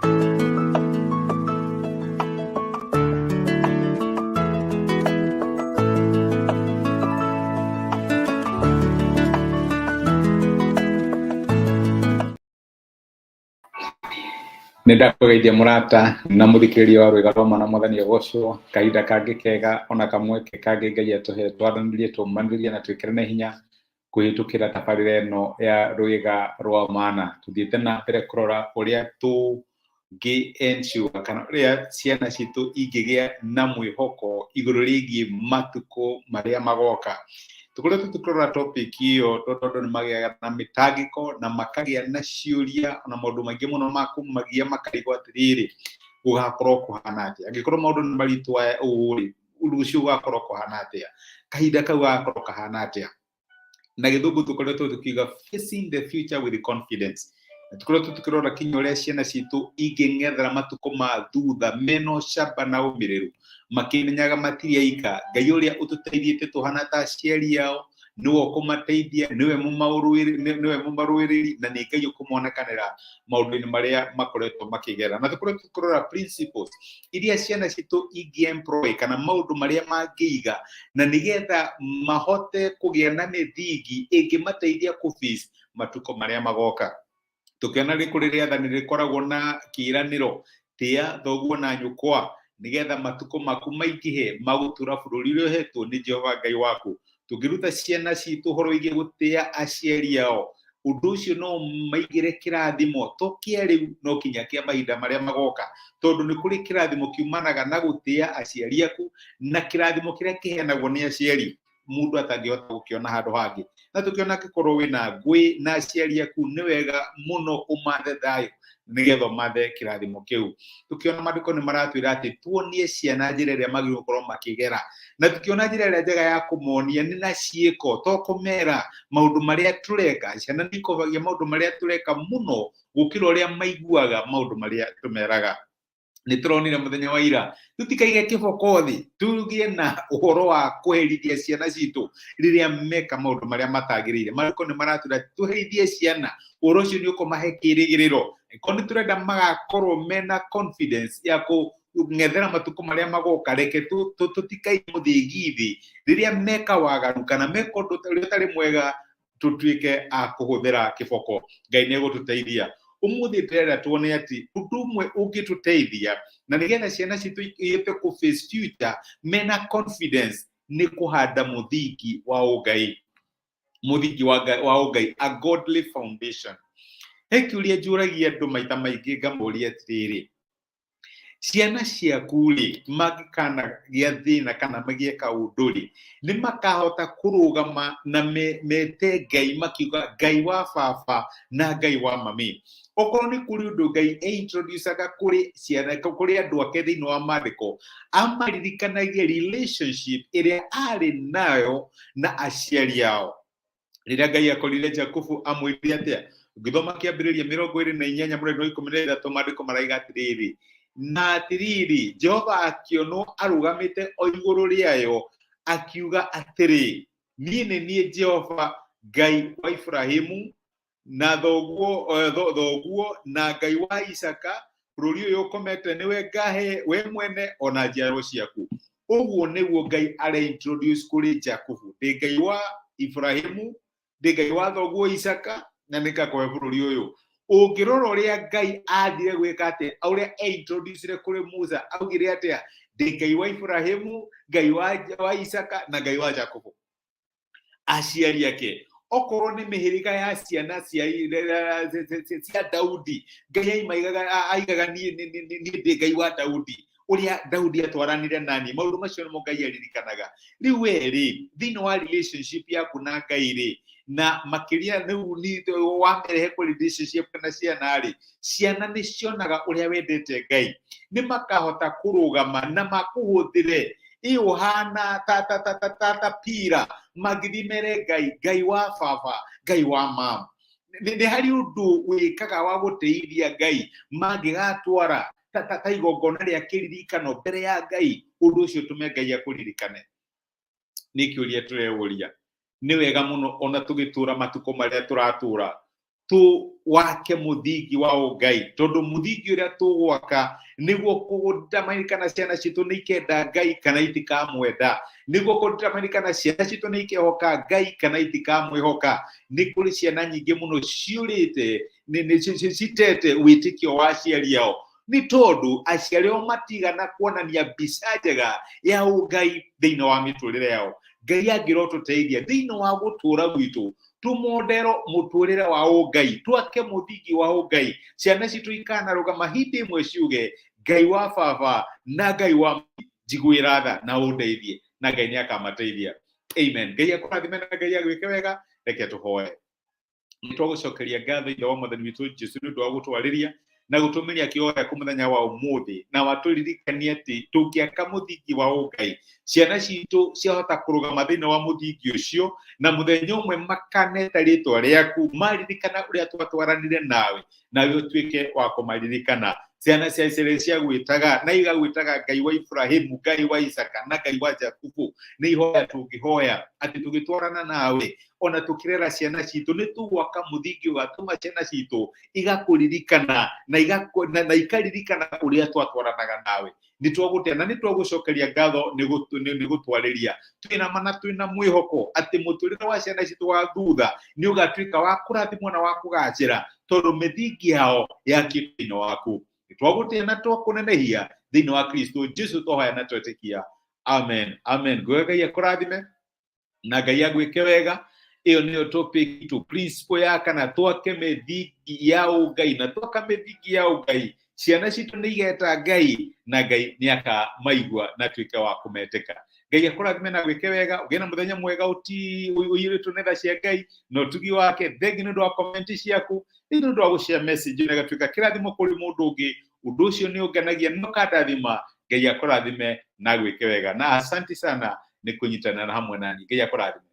Nĩ ndakũgeithia mũrata na mũthikĩrĩria wa rwĩga rwa mwana mwathani agocwo. Kahinda kangĩ kega ona kamweke kangĩ Ngai atũhe twaranĩrie, tũmanĩrie na twĩkĩrane hinya kũhĩtũkĩra tabarĩra ĩno ya rwĩga rwa mana. Tũthiĩte na mbere kũrora ũrĩa tũngĩ ensure kana ũrĩa ciana citũ ingĩgĩa na mwĩhoko igũrũ rĩgiĩ matukũ marĩa magoka. Tũkoretwo tũkĩrora topic ĩyo tondũ andũ nĩ magĩaga na mĩtangĩko na makagĩa na ciũria na maũndũ maingĩ mũno ma kũmagia makarigwo atĩrĩrĩ, gũgakorwo kũhana atĩa? Angĩkorwo maũndũ nĩ maritũ ũũ rĩ, rũciũ gũgakorwo kũhana atĩa? Kahinda kau gagakorwo kahana atĩa? Na gĩthũngũ tũkoretwo tũkiuga "facing the future with confidence", na tũkoretwo tũkĩrora kinya ũrĩa ciana citũ ingĩng'ethera matukũ ma thutha mena ũcamba na ũmĩrĩru, makĩmenyaga matirĩ aika. Ngai ũrĩa ũtũteithĩtie tũhana ta aciari ao nĩwe ũkũmateithia, nĩwe mũmarũĩrĩri, na nĩ Ngai ũkũmonekanĩra maũndũ-inĩ marĩa makoretwo makĩgera. Na tũkoretwo tũkĩrora principles iria ciana citũ ingĩ employ kana maũndũ marĩa mangĩiga na nĩgetha mahote kũgĩa na mĩthingi ĩngĩmateithia kũ face matukũ marĩa magoka. Tũkĩona nĩ kũrĩ rĩathani rĩkoragwo na kĩĩranĩro, tĩa thoguo na nyũkwa nĩgetha matukũ maku maingĩhe magũtũra bũrũri ũrĩa ũhetwo nĩ Jehova Ngai waku. Tũngĩruta ciana citũ ũhoro wĩgiĩ gũtĩa aciari ao, ũndũ ũcio no maigĩre kĩrathimo to kĩa rĩu no kinya kĩa mahinda marĩa magoka, tondũ nĩ kũrĩ kĩrathimo kiumanaga na gũtĩa aciari aku na kĩrathimo kĩrĩa kĩheanagwo nĩ aciari mũndũ atangĩhota gũkĩona handũ hangĩ. Na tũkĩona angĩkorwo wĩna ngũĩ na aciari aku, nĩ wega mũno ũmathe thayũ nĩgetha ũmathe kĩrathimo kĩu. Tũkĩona maandĩko nĩ maratwĩra atĩ tuonie ciana njĩra ĩrĩa magĩrĩirwo gũkorwo makĩgera, na tũkĩona njĩra ĩrĩa njega ya kũmonia nĩ na ciĩko, to kũmera maũndũ marĩa tũreka. Ciana nĩ ikobagia maũndũ marĩa tũreka mũno gũkĩra ũrĩa maiguaga maũndũ marĩa tũmeraga. Nĩ tũronire mũthenya wa ira tũtikaige kĩboko thĩ, tũgĩe na ũhoro wa kũherithia ciana citũ rĩrĩa meka maũndũ marĩa matagĩrĩire. Maandĩko nĩ maratwĩra tũherithie ciana, ũhoro ũcio nĩ ũkũmahe kĩrĩgĩrĩro. Angĩkorwo nĩ tũrenda magakorwo mena confidence ya kũng'ethera matukũ marĩa magoka, reke tũtikaige mũthĩgi thĩ rĩrĩa meka waganu kana meka ũndũ ũrĩa ũtarĩ mwega, tũtuĩke a kũhũthĩra kĩboko. Ngai nĩ egũtũteithia. Ũmũthĩ ndĩrenda tuone atĩ ũndũ ũmwe ũngĩtũteithia na nĩgetha ciana citũ ihote kũ face future mena confidence nĩ kũhanda mũthingi wa ũngai, mũthingi wa Ngai, wa ũngai, a godly foundation. He kĩũria njũragia andũ maita maingĩ, ngamũria atĩrĩrĩ, ciana ciaku rĩ, mangĩkanagĩa thĩna kana magĩe kaũndũ rĩ, nĩ makahota kũrũgama na mete Ngai makiuga Ngai wa baba na Ngai wa mami? Okorwo nĩ kũrĩ ũndũ Ngai eintroducaga kũrĩ ciana, kũrĩ andũ ake thĩinĩ wa maandĩko, amaririkanagie relationship ĩrĩa arĩ nayo na aciari ao. Rĩrĩa Ngai akorire Jakubu, amwĩrire atĩa? Ũngĩthoma Kĩambĩrĩria 28 mũraini wa 13, maandĩko maraiga atĩrĩrĩ, na atĩrĩrĩ, Jehova akĩonwo arũgamĩte o igũrũ rĩayo, akiuga atĩrĩ, niĩ nĩ niĩ Jehova Ngai wa Ibrahimu na thoguo, thoguo na Ngai wa Isaka. Bũrũri ũyũ ũkomete nĩwe ngahe we mwene ona njiarwo ciaku. Ũguo nĩguo Ngai areintroduce kũrĩ Jakubu, ndĩ Ngai wa Ibrahimu, ndĩ Ngai wa thoguo Isaka, na nĩ ngakũhe bũrũri ũyũ. Ũngĩrora ũrĩa Ngai athire gwĩka atĩa, ũrĩa eintroducire kũrĩ Musa, augire atĩa? Ndĩ Ngai wa Ibrahimu, Ngai wa Isaka na Ngai wa Jakubu. Aciari ake, okorwo nĩ mĩhĩrĩga ya ciana cia Daudi, Ngai aimaigaga, aigaga niĩ ndĩ Ngai wa Daudi, ũrĩa Daudi atwaranire nani. Maũndũ macio nĩmo Ngai aririkanaga. Rĩu we rĩ, thĩinĩ wa relationship yaku na Ngai rĩ, na makĩria rĩu nĩ wamerehe kũ relationship na ciana rĩ, ciana nĩ cionaga ũrĩa wendete Ngai, nĩ makahota kũrũgama na makũhũthĩre ĩ ũhana ta ta ta ta ta ta pira mangĩthiĩ mere Ngai, Ngai wa baba, Ngai wa mama. Nĩ harĩ ũndũ wĩkaga wa gũtĩithia Ngai mangĩgatwara ta, ta, ta igongona rĩa kĩririkano mbere ya Ngai, ũndũ ũcio ũtũme Ngai akũririkane? Nĩ kĩũria tũreũria. Nĩ wega mũno ona tũgĩtũra matukũ marĩa tũratũra. Tũwake mũthingi wa ũngai, tondũ mũthingi ũrĩa tũgwaka nĩguo kũdetermine kana ciana citũ nĩ ikenda Ngai kana itikamwenda, nĩguo kũdetermine kana ciana citũ nĩ ikehoka Ngai kana itikamwĩhoka. Nĩ kũrĩ ciana nyingĩ mũno ciũrĩte citete wĩtĩkio wa aciari ao, nĩ tondũ aciari ao matigana kuonania mbica njega ya ũngai thĩinĩ wa mĩtũrĩre yao. Ngai angĩrotũteithia thĩinĩ wa gũtũra gwitũ, tũmondero mũtũrĩre wa ũngai, twake mũthingi wa ũngai, ciana citũ ikanarũgama hĩndĩ ĩmwe ciuge, "Ngai wa baba na Ngai wa mami, njiguĩra tha na ũndeithie," na Ngai nĩ akamateithia. Amen. Ngai akũrathime na Ngai agwĩke wega. Reke tũhoe. Nĩ twagũcokeria ngatho, Ithe wa Mwathani witũ Jesu, nĩ ũndũ wa gũtwarĩria na gũtũmĩria kiugo gĩaku mũthenya wa ũmũthĩ, na watũririkania atĩ tũngĩaka mũthingi wa ũngai, ciana citũ ciahota kũrũgama thĩinĩ wa mũthingi ũcio, na mũthenya ũmwe makaneta rĩtwa rĩaku maririkana ũrĩa twatwaranire nawe, nawe ũtuĩke wa kũmaririkana. Ciana cia Isiraeli ciagwĩtaga na igagwĩtaga Ngai wa Ibrahimu, Ngai wa Isaka na Ngai wa Jakubu. Nĩ ihoya tũngĩhoya atĩ tũgĩtwarana nawe ona tũkĩrera ciana citũ, nĩ tũgwaka mũthingi ũgatũma ciana citũ igakũririkana na ikaririkana ũrĩa twatwaranaga nawe. Nĩ twagũtĩa na nĩ twagũcokeria ngatho nĩ gũtwarĩria. Twĩna ma na twĩna mwĩhoko atĩ mũtũrĩre wa ciana citũ wa thutha nĩ ũgatuĩka wa kũrathimwo na wa kũgacĩra, tondũ mĩthingi yao yakĩtwo thĩinĩ waku. Nĩ twagũtĩa na twakũnenehia thĩinĩ wa Kristo Jesu twahoya na twetĩkia. Amen, amen. Nguoya Ngai akũrathime na Ngai agwĩke wega. Ĩyo nĩyo topic itũ, principle ya kana, twake mĩthingi ya ũngai, na twaka mĩthingi ya ũngai, ciana citũ nĩ igeta Ngai na Ngai nĩ akamaigua na tuĩke wa kũmetĩka. Ngai akũrathime na gwĩke wega, ũgĩe na mũthenya mwega ũiyũrĩtwo nĩ tha cia Ngai na ũtugi wake. Thengi nĩ ũndũ wa comment ciaku, nĩ ũndũ wa gũshare message na ĩgatuĩka kĩrathimo kũrĩ mũndũ ũngĩ. Ũndũ ũcio nĩ ũngenagia na ũkandathima. Ngai akũrathime na gwĩke wega, na asanti sana nĩ kũnyitanĩra hamwe nani. Ngai akũrathime.